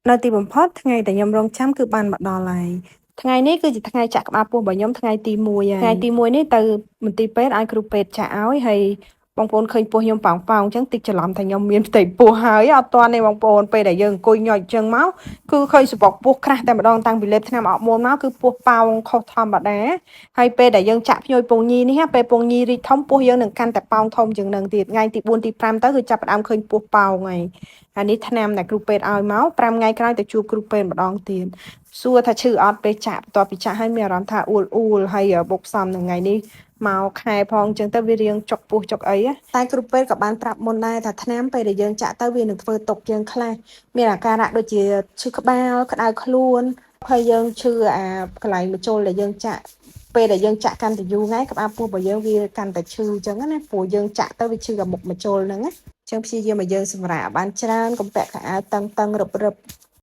នៅទីបំផុតថ្ងៃដែលខ្ញុំរងចាំគឺបានមកដល់ហើយថ្ងៃនេះគឺជាថ្ងៃចាក់ក្បាលពោះរបស់ខ្ញុំថ្ងៃទី1ហើយថ្ងៃទី1នេះទៅមន្ទីរពេទ្យឲ្យគ្រូពេទ្យចាក់ឲ្យហើយបងប្អូនឃើញពោះខ្ញុំប៉ោងប៉ោងអញ្ចឹងតិចច្រឡំថាខ្ញុំមានផ្ទៃពោះហើយអត់ទាន់ទេបងប្អូនពេលដែលយើងអង្គុយញ៉ុចអញ្ចឹងមកគឺឃើញសបុកពោះក្រាស់តែម្ដងតាំងពីលេបថ្នាំអរម៉ូនមកគឺពោះប៉ោងខុសធម្មតាហើយពេលដែលយើងចាក់ភ្ញុយពងញីនេះពេលពងញីរីកធំពោះយើងនឹងកាន់តែប៉ោងធំជាងនឹងទៀតថ្ងៃទី4ទី5ទៅគឺចាប់ផ្ដើមឃើញពោះប៉ោងហើយអានេះថ្នាំដែលគ្រូពេទ្យឲ្យមក5ថ្ងៃក្រោយទៅជួបគ្រូពេទ្យម្ដងទៀតសួរថាឈឺអត់ពេលចាក់បន្ទាប់ពីចាក់ហើយមានអារម្មណ៍ថាអួលអួលហើយបុកផ្សំនឹងថ្ងៃនេះមកខែផងអញ្ចឹងទៅវារៀងចុកពោះចុកអីតែគ្រូពេទ្យក៏បានប្រាប់មុនដែរថាថ្នាំពេលដែលយើងចាក់ទៅវានឹងធ្វើទុកយើងខ្លះមានអាការៈដូចជាឈឺក្បាលក្តៅខ្លួនហើយយើងឈឺអាកន្លែងម្ជុលដែលយើងចាក់ពេលដែលយើងចាក់កាន់តែយូរថ្ងៃក្បាលពោះរបស់យើងវាកាន់តែឈឺអញ្ចឹងណាព្រោះយើងចាក់ទៅវាឈឺដល់មុខម្ជុលហ្នឹងណាចឹងព្យាយាមឲ្យយើងសម្រាកបានច្រើនកុំពាក់ខោអាវតឹងតឹងរឹបរឹប។